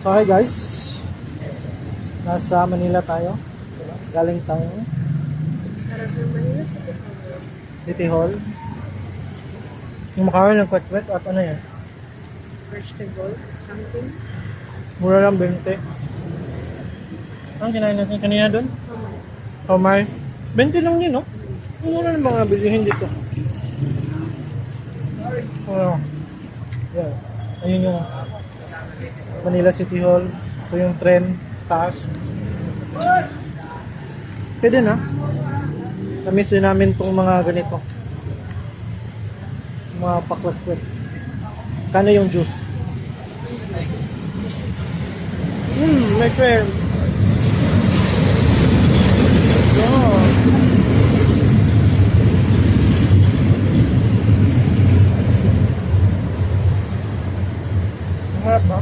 So hi guys, nasa Manila tayo. Galing tayo Harap ng Manila City Hall. Yung makaroon ng kwet-kwet at ano yan, vegetable, something. mura lang 20. Ang kinain natin kanina doon? Kamay. 20 lang yun, no? Mura ng mga bilihin dito. Ano? Yeah. Ayun yung Manila City Hall. Ito yung tren, taas. Pwede na. Namiss din namin itong mga ganito. Mga pakwet-kwet. Kano yung juice? May cream. Yeah. Masarap ba?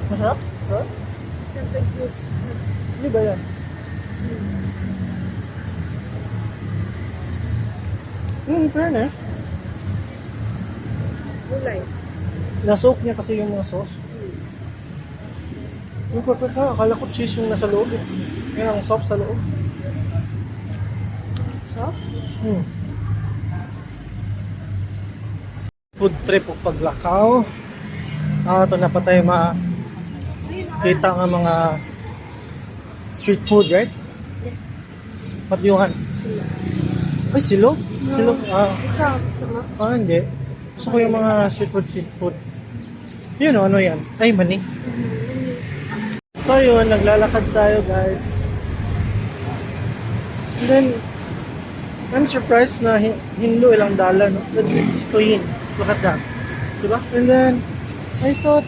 Masarap? Huh? Siyempre juice. Hindi ba yan? Fairness. Gulay. Nasoak niya kasi yung mga sauce. Yung kwet-kwet na, akala ko cheese yung nasa loob eh. Yan ang sauce sa loob. Soft? Food trip o paglakaw. Ito na pa tayo makita ng mga street food, right? Patyuhan. Sila. Ay, silog? Silog? Ikaw, gusto mo? Hindi. Gusto ko yung mga street food. Yun o, ano yan? Ay, mani. So yun, naglalakad tayo guys. And then, I'm surprised na Hindu ilang dala, no? It's clean. Look at that. Diba? And then, I thought,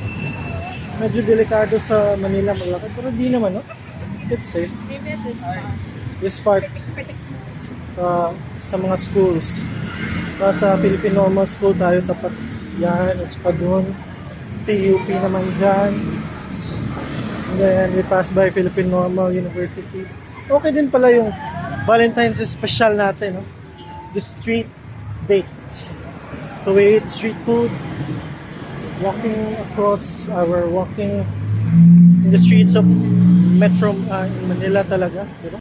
medyo delikado sa Manila maglakad. Pero di naman, no? It's safe. Maybe this part. This part, sa mga schools. Sa Philippine Normal School tayo tapat yan. At saka doon, PUP naman dyan. And then, we pass by Philippine Normal University. Okay din pala yung Valentine's special natin, no? The street date. So we eat street food, walking in the streets of Metro in Manila talaga, diba?